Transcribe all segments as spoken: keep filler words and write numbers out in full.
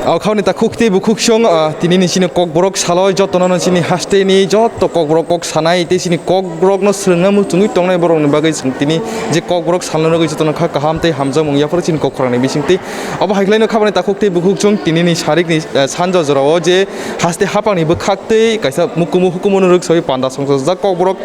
O khauni takhuk tei bukhuk song, ah, tini ni chini Kokborok salo jotono no chini haste ni joto Kokborok kok sanai tei chini Kokborok no swrwngna muchungwi tongnai borok ni bagwi chwng tini je Kokborok salno nugwi jotono kha kaham tei hamjakmung yaphar chini kok khorang ni bising tei obo hai khlai no khabani takhuk tei bukhuk song tini ni sarik ni, ah, sanja jora o je haste haphang ni bwkhak tei kaisa mukumu hukumu no rwk sawi panda songchajak Kokborok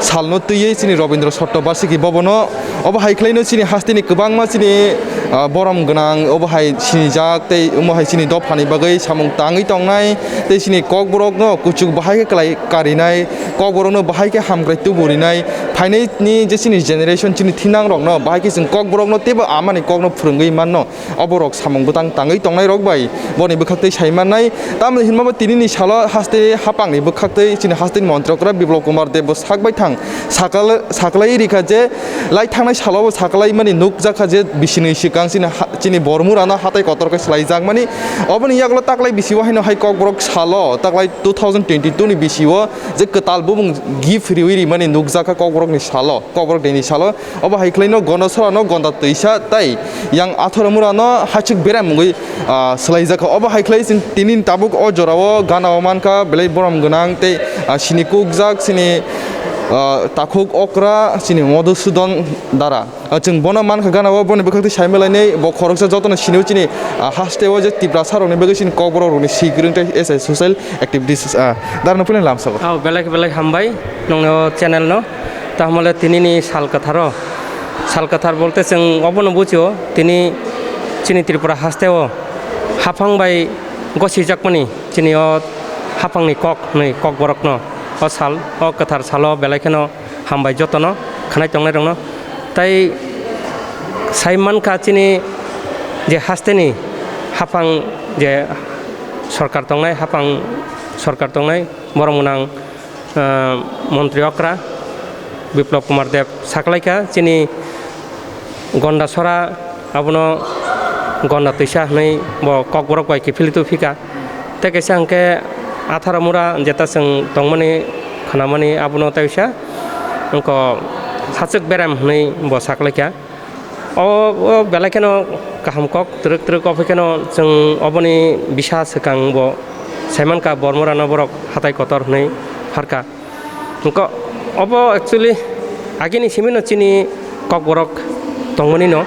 salno twiwi chini Robindra Sotto Barsiki Bhavan o. Obo hai khlaino chini hasteni kwbangma chini, ah, borom gwnang, obo hai sinijak tei omo hai chini dophani bagwi samung tangwi tongnai tei chini kokborokno kuchuk bahai khe kwlai karinai, kokborokno bahai khe hamkrai tubu rinai, phainaini je chini generation chini thinangrokno bahai khe chwng kokborokno teibo amani kokno phwrwngwi manno. Oborok samung bwtang tangwi tongnairok bai boni bwkhaktwi sai mannai. Tamoni hinmaba tinini salo haste haphangni bwkhaktwi chini hasteni montri okra Biplop Kumar Deb bo sak baithang sakal-, saklai rikha je lai thangnai salobo saklaimani nukjakha je bisinwi swkang chini ha-, chini Bormurano hatai kotor khe swlaijakmani. Oboni yagulo taklai bisi o haino hai kokborok salo taklai two thousand twenty-two ni bisi o je kwtal bumung gift riwi rimani nukjakha kokborokni salo, kokborok dini salo. Obo hai khlaino Gonda Sorano Gonda Twisa tei yang Atharo Murano Hachik Berem wngwi, ah, swlaijakha. Obo hai khlai chwng tini tabuk o jorao gana o mankha belai borom gwnang tei, ah, sini kukjak chini, ah, takhuk okra chini Madhusudan Dara. Ah, chwng bono mankha gana o boni bwkhak twi sai malainai bo khoroksa jotono sini o chini, ah, haste o je Tiprasa rokni bagwi chini kokborok rokni swi kwrwng tei S I social activities, ah, darano puila lamsao. Oh, belai belai hambai nongno channel no. Tahmale tini ni sal kwtharo, sal kwthar bolte chwng obono bujio, tini chini Tripura haste o haphang bai gosijakmani chini o haphang ni kok ni kok borok no o sal, o kwthar salo belai kheno hambai jotono khanai tongnai rokno. Tai sai mankha chini je haste ni haphang je sorkar tongnai, haphang sorkar tongnai, borom gwnang ah, montri okra Biplop Kumar Deb saklaikha chini Gonda Sora abono Gonda Twisa hwnwi bo kokborok bai kiphilwi tuphika. Tei kaisa hwnkhe Atharo Mura jeta chwng tongmani khnamani abono tei kaisa wngkha Hachwk Berem hwnwi bo saklaikha. O, o belai kheno kaham kok twrwk twrwk, obo kheno chwng oboni bisa swkang bo saimankha Bormorano borok hatai kotor hwnwi pharkha. Wngkha obo actually agini simino chini kokborok tongmani no,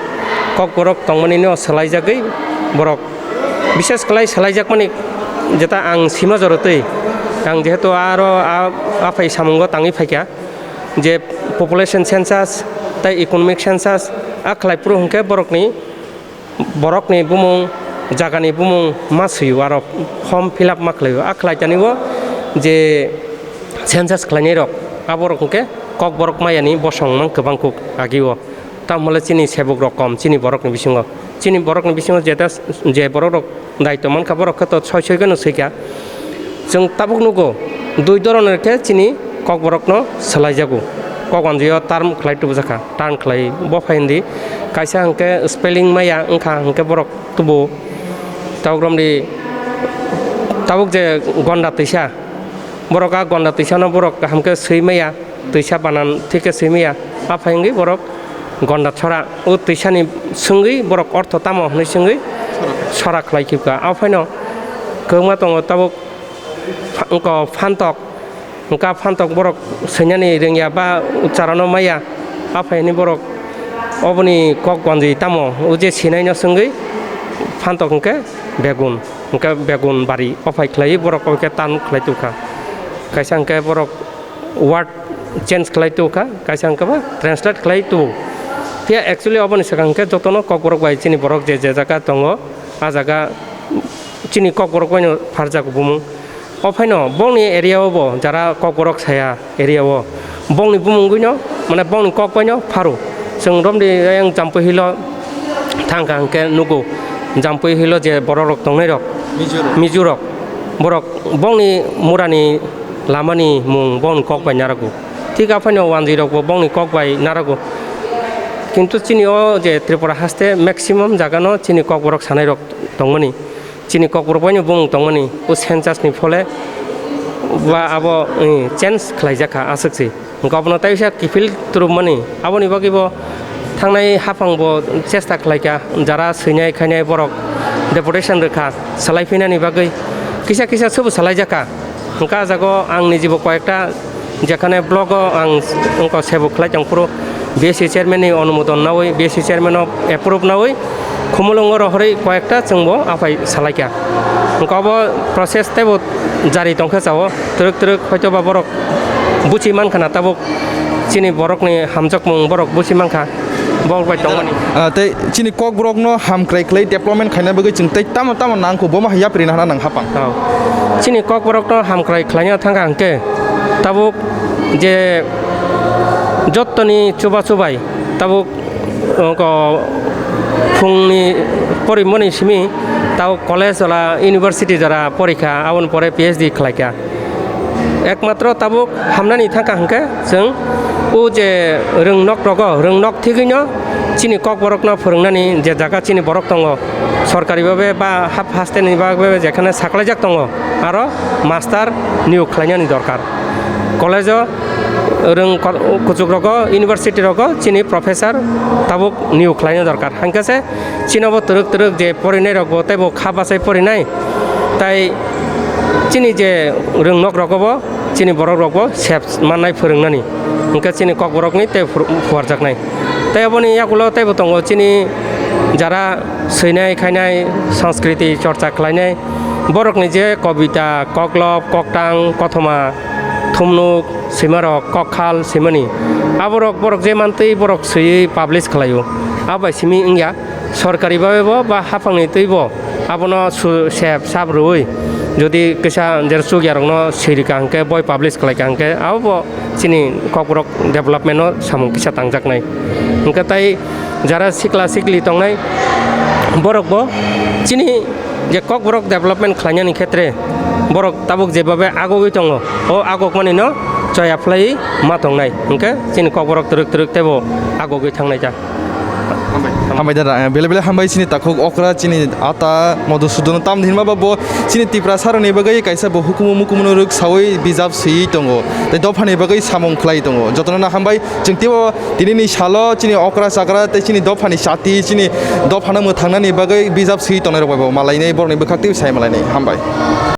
kokborok tongmani no swlaijagwi borok bises kwlai swlaijakmani jeta ang sima jorotwi ang jehetu aro a, aphai samungo tangwi phaikha. Je population census tei economic census a khlai phuru hwnkhe borokni, borokni bumung, jagani bumung ma swi-o, aro form fill up ma khlai-o. A khlai tani-o je census khlainai rok, a borok hwnkhe kokborok mayani bosong mang kwbang kuk agi-o. Tamo le chini sebuk rok kom chini borokni bisingo. Chini borokni bisingo jeta je borok rok daityo mankha, borok khe to soi soi kheno swikha. Chwng tabuk nugo, dui doronor khe chini kokborokno swlaijago. Kok wanjwi o term khlai tubujakha, turn khlai bo phai hindi. Kaisa hwnkhe spelling maya wngkha hwnkhe borok tubu. Tabuk romdi tabuk je Gonda Twisa, borok a Gonda Twisano borok kaham khe swi maya. Twisa banan thik khe swi maya. A phai wngwi borok Gonda Sora, o twisani swngwi borok ortho tamo hwnwi swngwi sora khlai khibka. A phaino kwbangma tongo tabuk pha-, wngkha phantok, wngkha phantok borok swinani rwngya ba ucharano maya. A phai hwnwi borok oboni kok wanjwi tamo o je sinaino swngwi phantok hwnkhe begun, hwnkhe begun bari o phai khlaiwi borok o khe turn khlai tubukha. Kaisa hwnkhe borok word change khlai tubukha, kaisa hwnkhe ba translate khlai tubu. Phiya actually oboni swkang khe jotono kokborok bai chini borok je je jaga tongo, a jaga chini kokborok baino pharjak bumung. O phaino bongni area o bo jara kokborok saya area o bongni bumung wngwino, mane bongni kok baino pharo. Chwng romdi ayang Jampui Hill o thangkha hwnkhe nugo, Jampui Hill o je borok rok tongnai rok, Mizo rok. Mizo rok, borok bongni murani lamani mung bongni kok bai narago. Thik aphaino wanjwi rokbo bongni kok bai narago. Kintu chini o je Tripura haste maximum jagano chini kokborok sanai rok tongmani. Chini kokborok baino bumung tongmani. O census ni phole ba abo, eh, change khlaijakha aswk se. Hwnkhe obono teisa kiphil twrwkmani. Aboni bagwi bo thangnai haphang bo chesta khlaikha, jara swinai khainai borok deputation rwkha salai phinani bagwi, kisa kisa sobo salai jakha. Hwnkha ah jago ang nijibo koyekta jekhane blogo ang wngkha sebo khlai tongphuru B S C chairman ni onumodon nawi, B S C chairman no approve nawi Khumulwngo rohorwi koyekta chwngbo aphai salaikha. Hwnkha obo process teibo jari tongkha chao, twrwk twrwk hoitoba borok buchi mankha na tabuk chini borokni hamjakmung borok buchi mankha. Borok bai tongmani. Ah, tei chini Kokborokno hamkrai khlai development khaina bagwi chwng tei tamo tamo nangkho, bomo hai yapri nahana nang hapang. Oh. Chini Kokborokno hamkrai khlaina thangkha hwnkhe tabuk je jottoni chuba chubai tabuk, oh, ko phungni porimani simi tabuk college wala university jora porikha, aboni pore P H D khlaikha. Ekmatro tabuk hamnani thangkha hwnkhe chwng o je rwngnok rogo, rwngnok thigwino chini Kokborokno phwrwngnani je jaga chini borok tongo, sorkari babe ba hap hasteni babe jekhane saklaijak tongo, aro master niyok khlainani dorkar. College-o rwng kor-, kuchuk rogo, university rogo chini professor tabuk niyok khlaina dorkar. Hwnkhe se chinobo twrwk twrwk je porinai rokbo teibo kha bachai porinai, tai chini je rwngnok rogobo chini borok rokbo sep mannai phwrwngnani, hwnkhe chini Kokborokni tei phwr-, phuarjaknai. Tei aboni yakulo teibo tongo chini jara swinai khainai, sanskriti chorcha khlainai, borokni je kobita, koklop, koktang, kothoma, thumnuk, swimarok, kokkhal swimani, aborok borok je mantwi borok swiwi publish khlaio. Abai simi wngya. Sorkari babe bo ba haphangni twi bo abono su-, sep sap rwui, jodi kisa jera chukyarokno swirika hwnkhe, boi publish khlaika hwnkhe, abo bo chini Kokborok development-o samung kisa tangjaknai. Hwnkhe tai jara sikla sikli tongnai borok bo chini je Kokborok development khlainani khetre borok tabuk jebabe agogwi tongo, o agokmani no choya phlaiwi ma tongnai, hwnkhe chini Kokborok twrwk twrwk teibo agogwi thangnai ta. Hambai. Hambai da, eh, bele bele hambai chini takhuk okra chini ata Madhusudan tam hinma ba bo chini Tiprasa rokni bagwi kaisa bo hukumu mukumu no rwk sawi bijap swiwi tongo. Tei dophani bagwi samung khlai tongo. Jotono no hambai chwng teibo tinini salo chini okra chakra tei chini dophani chati chini dophano mwthangnani bagwi bijap swiwi tongnai rok bai bo malainai borokni bwkhak teibo sai malainai. Hambai.